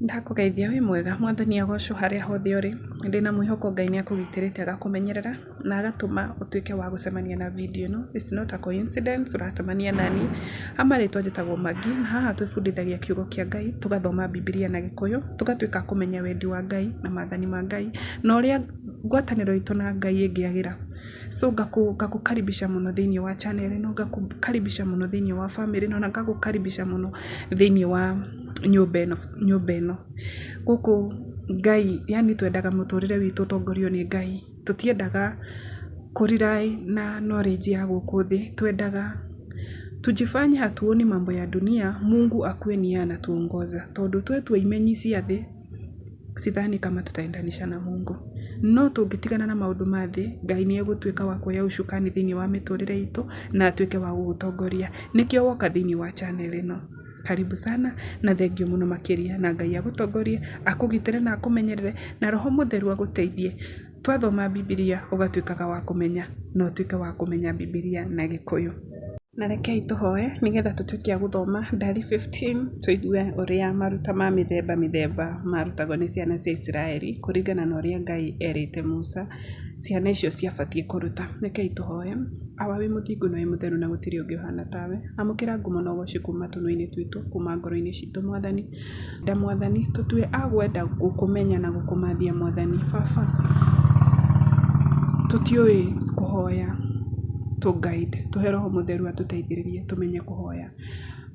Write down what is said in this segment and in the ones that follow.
Ndakũgeithia wĩ mwega? Mwathani agocwo harĩa hothe ũrĩ, ndĩna mwĩhoko Ngai nĩ akũgitĩrĩte agakũmenyerera na agatũma ũtuĩke wa gũcemania na video ĩno, it's not a coincidence ũracemania naniĩ. Ha marĩtwa njĩtagwo Maggie na haha twĩbundithagia kiugo kĩa Ngai, tũgathoma Bibilia na gĩkũyũ, tũgatuĩka a kũmenya wendi wa Ngai na maathani ma Ngai, na ũrĩa ngwatanĩro itũ na Ngai ĩngĩagĩra. So ngakũ karibisha mũno thĩiniĩ wa channel ĩno, ngakũ karibisha mũno thĩiniĩ wa bamĩrĩ ĩno, na ngagũ karibisha mũno thĩiniĩ wa nyũmba ĩno nyũmba ĩno. Gũkũ Ngai yaani twendaga mũtũrĩre witũ ũtongorio nĩ Ngai, tũtiendaga kũ rely na knowledge ya gũkũ thĩ, twendaga tujifanye hatuoni mambo ya dunia, Mungu akuwe ni yeye anatuongoza, tondũ twetua imenyi cia thĩ, sidhani kama tutaendanisha na Mungu. No tũngĩtigana na maũndũ ma thĩ, Ngai nĩ egũtuĩka wa kuoya ucukani thĩiniĩ wa mĩtũrĩre itũ, na atuĩke wa gũgũtongoria. Nĩkĩo woka thĩiniĩ wa channel ĩno. Karibu sana na thengiũ mũno makĩria, na Ngai agũtongorie, akũgitĩre na akũmenyerere, na Roho Mũtheru agũteithie. Twathoma Bibilia ũgatuĩkaga wa kũmenya na ũtuĩke wa kũmenya Bibilia na gĩkũyũ. Na rekei tũhoe nĩgetha tũtuĩke a gũthoma Ndari 15 tũigue ũrĩa maruta ma mĩthemba mĩthemba marutagwo nĩ ciana cia Isiraeli kũringana na ũrĩa Ngai erĩte Musa ciana icio ciabatiĩ kũruta. Rekei tũhoe. Awa wĩ mũthingu na wĩ mũtheru na gũtirĩ ũngĩ ũhana tawe. Amũkĩra ngumo na ũgoci kuma tũnua-inĩ twitũ, kuma ngoro-inĩ citũ Mwathani. Nda Mwathani, tũtue a gwenda gũkũmenya na gũkũmathia Mwathani. Baba, tũtiũĩ kũhoya, tũ guide, tũhe Roho Mũtheru atũteithĩrĩrie tũmenye kũhoya,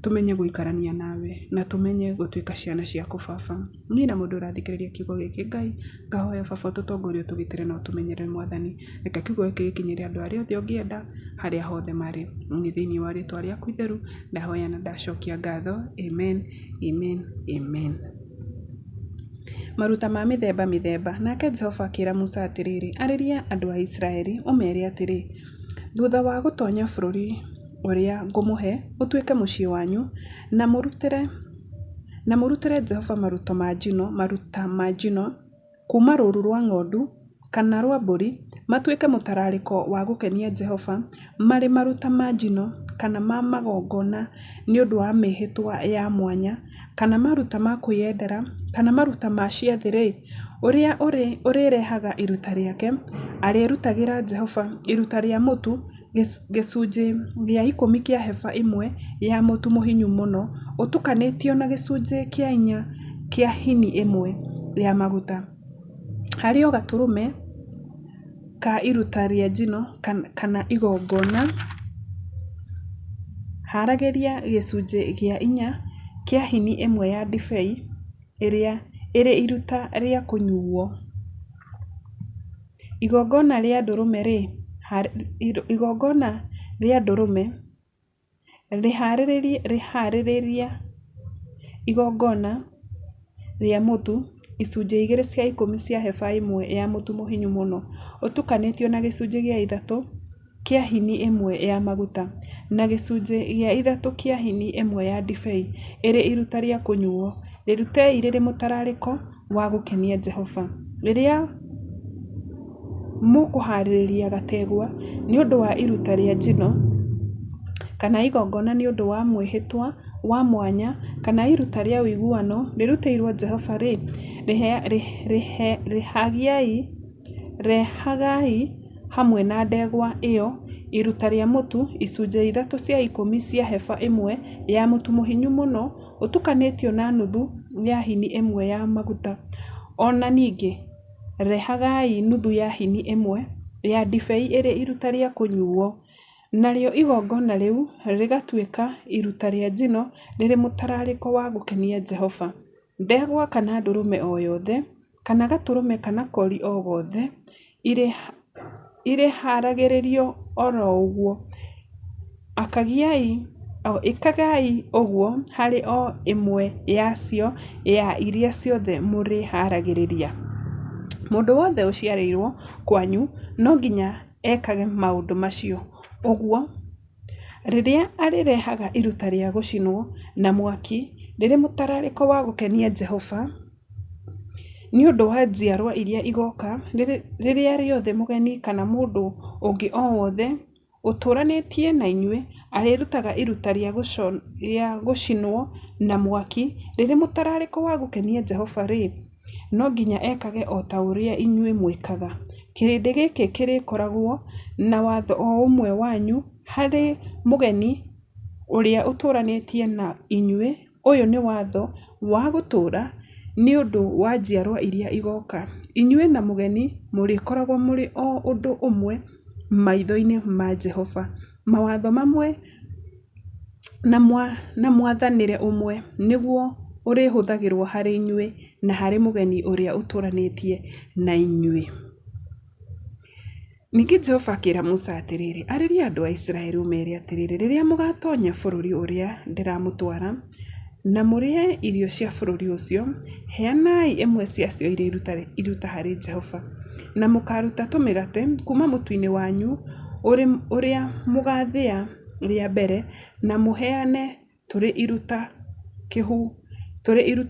tũmenye gũikarania nawe, na tũmenye gũtuĩka ciana ciaku Baba. Niĩ na mũndũ ũrathikĩrĩria kiugo gĩkĩ Ngai, ngahoya Baba ũtũtongorie, ũtũgitĩre na ũtũmenyerere Mwathani. Reke kiugo gĩkĩ gĩkinyĩre andũ arĩa othe ũngĩenda, harĩa hothe marĩ. Nĩ thĩinĩ wa rĩtwa rĩaku itheru, ndahoya na ndacokia ngatho. Amen, amen, amen. Maruta ma mĩthemba mĩthemba. Nake Jehova akĩra Musa atĩrĩrĩ, Arĩria andũ a Isiraeli, ũmeere atĩrĩ, 'Thutha wa gũtonya bũrũri ũrĩa ngũmũhe ũtuĩke mũciĩ wanyu, na mũrutĩre Jehova maruta ma njino, maruta ma njino kuuma rũũru rwa ng'ondu kana rwa mbũri, matuĩke mũtararĩko wa gũkenia Jehova, marĩ maruta ma njino kana ma magongona nĩ ũndũ wa mĩĩhĩtwa ya mwanya, kana maruta ma kwĩyendera, kana maruta ma ciathĩ-rĩ, ũrĩa ũrĩrehaga iruta rĩake, arĩrutagĩra Jehova iruta rĩa mũtu gĩcunjĩ gĩa ikũmi kĩa heba ĩmwe ya mũtu mũhinyu mũno ũtukanĩtio na gĩcunjĩ kĩa inya kĩa hini ĩmwe ya maguta, harĩ o gatũrũme ka iruta rĩa njino kana igongona. Haragĩria gĩcunjĩ gĩa inya kĩa hini ĩmwe ya ndibei ĩrĩa ĩrĩ iruta rĩa kũnyuuo. Igongona rĩa ndũrũme-rĩ, igongona rĩa ndũrũme, rĩhaarĩria igongona rĩa mũtu, icunjĩ igĩrĩ cia ikũmi cia heba ĩmwe ya mũtu mũhinyu mũno ũtukanĩtio na gĩcunjĩ gĩa ithatũ kĩa hini ĩmwe ya maguta, na gĩcunjĩ gĩa ithatũ kĩa hini ĩmwe ya ndibei ĩrĩ iruta rĩa kũnyuuo, rĩrutei rĩrĩ mũtararĩko wa gũkenia Jehova. Rĩrĩa mũkũhaarĩria gategwa nĩ ũndũ wa iruta rĩa njino, kana igongona nĩ ũndũ wa mwĩhĩtwa wa mwanya, kana iruta rĩa ũiguano rĩrutĩirwo Jehova-rĩ, rehagai hamwe na ndegwa ĩyo iruta rĩa mũtu, icunjĩ ithatũ cia ikũmi cia heba ĩmwe ya mũtu mũhinyu mũno ũtukanĩtio na nuthu ya hini ĩmwe ya maguta, o na ningĩ rehagai nuthu ya hini ĩmwe ya ndibei ĩrĩ iruta rĩa kũnyuuo, narĩo igongona rĩu rĩgatuĩka iruta rĩa njino rĩrĩ mũtararĩko wa gũkenia Jehova. Ndegwa kana ndũrũme o yothe, kana gatũrũme kana kori o gothe, irĩhaaragĩrio o ro ũguo. Ĩkagai ũguo harĩ o ĩmwe yacio ya iria ciothe mũrĩhaaragĩria. Mũndũ wothe ũciarĩirwo kwanyu no nginya ekage maũndũ macio ũguo rĩrĩa arĩrehaga iruta rĩa gũcinwo na mwaki rĩrĩ mũtararĩko wa gũkenia Jehova, nĩ ũndũ wa njiarũa iria igooka, rĩrĩa rĩothe mũgeni kana mũndũ ũngĩ o wothe. ũtũũranĩtie na inyuĩ arĩrutaga iruta rĩa gũcinwo na mwaki rĩrĩ mũtararĩko wa gũkenia Jehova-rĩ, no nginya ekage o ta ũrĩa inyuĩ mwĩkaga. Kĩrĩndĩ gĩkĩ kĩrĩkoragwo na watho o ũmwe wanyu harĩ mũgeni ũrĩa ũtũũranĩtie na inyuĩ, ũyũ nĩ watho wa gũtũũra nĩ ũndũ wa njiarũa iria igooka. Inyuĩ na mũgeni mũrĩkoragwo mũrĩ o ũndũ ũmwe maitho-inĩ ma Jehova. Mawatho mamwe na mwathanĩre ũmwe nĩguo ũrĩhũthagĩrũo harĩ inyuĩ na harĩ mũgeni ũrĩa ũtũũranĩtie na inyuĩ. Ningĩ Jehova akĩra Musa atĩrĩ, Arĩria andũ a Isiraeli ũmeere atĩrĩ, 'Rĩrĩa mũgaatoonya bũrũri ũrĩa ndĩramũtwara na mũrĩe irio cia bũrũri ũcio, heanai imwe ciacio irĩ iruta harĩ Jehova. Na mũkaaruta tũmĩgate kuuma mũtu-inĩ wanyu ũrĩa mũgaathĩa rĩa mbere na mũheane tũrĩ iruta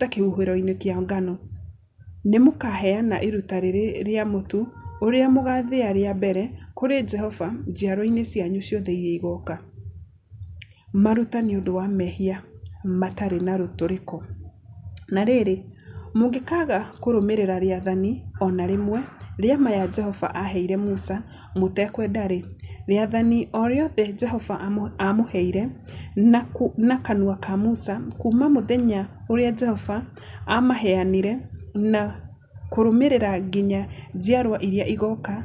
kĩhuhĩro-inĩ kĩa ngano. Nĩ mũkaheana iruta rĩrĩ rĩa mũtu ũrĩa mũgaathĩa rĩa mbere kũrĩ Jehova njiarũa-inĩ cianyu ciothe iria igooka. Maruta nĩ ũndũ wa mehia matarĩ na rũtũrĩko. Na rĩrĩ, mũngĩkaaga kũrũmĩrĩra rĩathani o na rĩmwe rĩa maya Jehova aaheire Musa mũtekwenda-rĩ, rĩathani o rĩothe Jehova aamũheire na kanua ka Musa kuuma mũthenya ũrĩa Jehova aamaheanire na kũrũmĩrĩra nginya njiarũa iria igooka,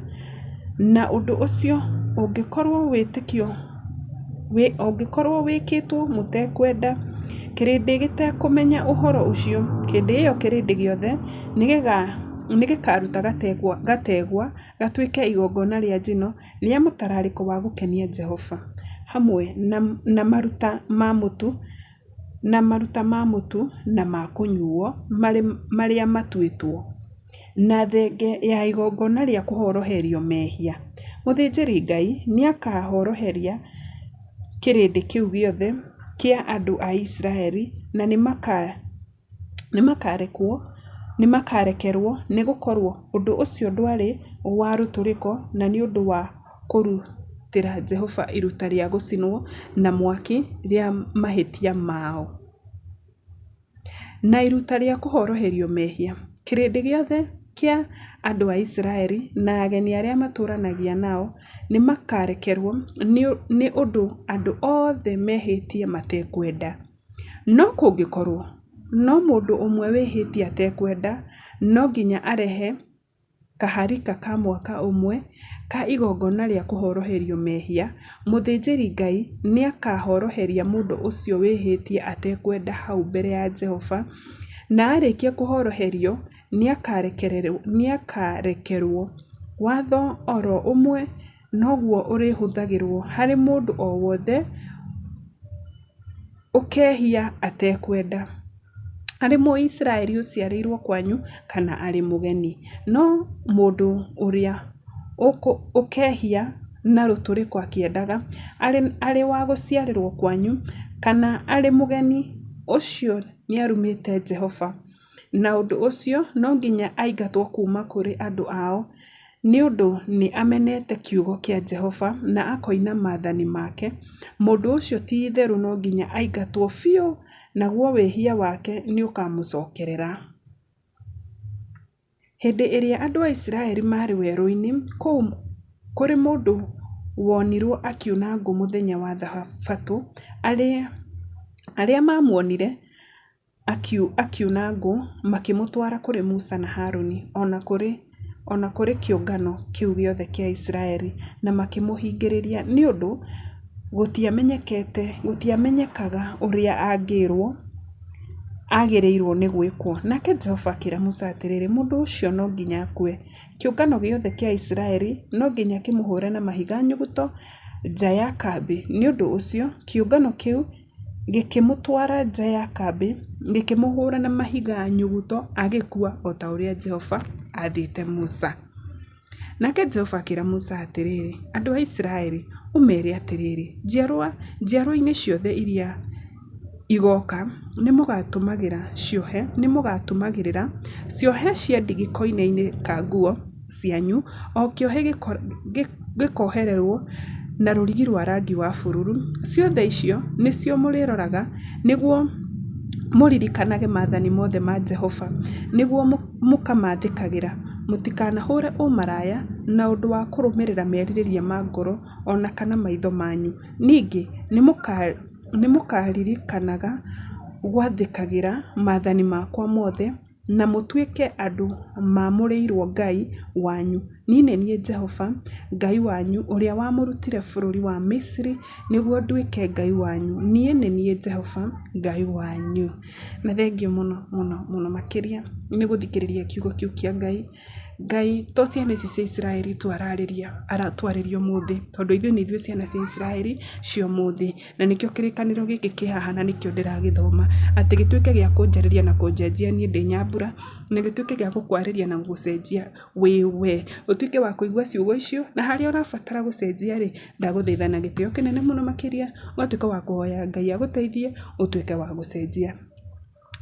na ũndũ ũcio ũngĩkorũo wĩkĩtwo mũtekwenda, kĩrĩndĩ gĩtekũmenya ũhoro ũcio, hĩndĩ ĩyo kĩrĩndĩ gĩothe nĩgĩkaruta gategwa gatuĩke igongona rĩa njino rĩa mũtararĩko wa gũkenia Jehova, hamwe na maruta ma mũtu na maruta ma mũtu na ma kũnyuuo marĩa matuĩtwo, na thenge ya igongona rĩa kũhoroherio mehia. Mũthĩnjĩri-Ngai nĩakahoroheria kĩrĩndĩ kĩu gĩothe kĩa andũ a Isiraeli, na nĩmakarekerwo, nĩgũkorwo ũndũ ũcio ndwarĩ wa rũtũrĩko na nĩ ũndũ wa kũrutĩra Jehova iruta rĩa gũcinwo na mwaki rĩa mahĩtia mao. Na iruta rĩa kũhoroherio mehia. Kĩrĩndĩ gĩothe kĩa andũ a Isiraeli na ageni arĩa matũũranagia nao nĩmakarekerwo, nĩ ũndũ andũ othe mehĩtie matekwenda. No kũngĩkorwo no mũndũ ũmwe wĩhĩtie atekwenda, no nginya arehe kaharika ka mwaka ũmwe ka igongona rĩa kũhoroherio mehia, mũthĩnjĩri-Ngai nĩakahoroheria mũndũ ũcio wĩhĩtie atekwenda hau mbere ya Jehova, na aarĩkia kũhoroherio nĩakarekerwo. Watho o ro ũmwe noguo ũrĩhũthagĩrũo harĩ mũndũ o wothe ũkehia atekwenda, arĩ Mũisiraeli ũciarĩirwo kwanyu kana arĩ mũgeni. No mũndũ ũrĩa ũkehia na rũtũrĩko akĩendaga, arĩ wa gũciarĩrwo kwanyu kana arĩ mũgeni, ũcio nĩarumĩte Jehova, na ũndũ ũcio no nginya aingatwo kuuma kũrĩ andũ ao, nĩ ũndũ nĩ amenete kiugo kĩa Jehova na akoina maathani make, mũndũ ũcio ti-itherũ no nginya aingatwo biũ, naguo wĩhia wake nĩũkamũcokerera. Hĩndĩ ĩrĩa andũ a Isiraeli maarĩ werũ-inĩ, kũrĩ mũndũ wonirũo akiuna ngũ mũthenya wa Thabatũ. Arĩa maamuonire akiuna ngũ makĩmũtwara kũrĩ Musa na Haruni o na kũrĩ kĩũngano kĩu gĩothe kĩa Isiraeli, na makĩmũhingĩrĩria, nĩ ũndũ gũtiamenyekaga ũrĩa aagĩrĩirũo nĩ gwĩkwo. Nake Jehova akĩra Musa atĩrĩ, Mũndũ ũcio no nginya akue. Kĩũngano gĩothe kĩa Isiraeli no nginya kĩmũhũũre na mahiga nyuguto nja ya kambĩ. Nĩ ũndũ ũcio kĩũngano kĩu gĩkĩmũtwara nja ya kambĩ, gĩkĩmũhũũra na mahiga nyuguto, agĩkua, o ta ũrĩa Jehova aathĩte Musa. Nake Jehova akĩra Musa atĩrĩ, Andũ a Isiraeli ũmeere atĩrĩ, 'Njiarũa-inĩ ciothe iria igooka, nĩmũgatũmagĩra ciohe cia ndigi koine-inĩ ka nguo cianyu, o kĩohe gĩkohererũo na rũrigi rwa rangi wa bururu. Ciothe icio nĩcio mũrĩroraga nĩguo mũririkanage maathani mothe ma Jehova, nĩguo mũkamathĩkagĩra. Mũtikanahũre ũmaraya na ũndũ wa kũrũmĩrĩra merirĩria ma ngoro o na kana maitho manyu. Ningĩ nĩmũkaririkanaga gwathĩkagĩra maathani makwa mothe, na mũtuĩke andũ mamũrĩirwo Ngai wanyu. Niĩ nĩ niĩ Jehova Ngai wanyu ũrĩa wamũrutire bũrũri wa Misiri nĩguo nduĩke Ngai wanyu. Niĩ nĩ niĩ Jehova Ngai wanyu. Na thengiũ mũno mũno mũno makĩria nĩ gũthikĩrĩria kiugo kĩu kĩa Ngai. Ngai to ciana ici cia Isiraeli tu ararĩria, aratwarĩria ũmũthĩ, tondũ ithuĩ nĩ ithuĩ ciana cia Isiraeli cia ũmũthĩ. Na nĩkĩo kĩrĩkanĩro gĩkĩ kĩ haha na nĩkĩo ndĩragĩthoma, atĩ gĩtuĩke gĩa kũnjarĩria na kũnjenjia niĩ ndĩ Nyambura, na gĩtuĩke gĩa gũkwarĩria na gũgũcenjia wĩ we. Ũtuĩke wa kũigua ciugo icio, na harĩa ũrabatara gũcenjia rĩ, ndagũthaitha na gĩtĩo kĩnene mũno makĩria, ũgatuĩka wa kũhoya Ngai agũteithie ũtuĩke wa gũcenjia.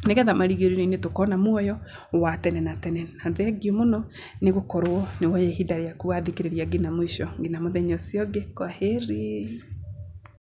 Nĩgetha marigĩrĩrio-inĩ tũkona muoyo wa tene na tene. Na thengiũ mũno nĩ gũkorwo nĩ woya ihinda rĩaku wathikĩrĩria nginya mũico. Nginya mũthenya ũcio ũngĩ, kwaheri.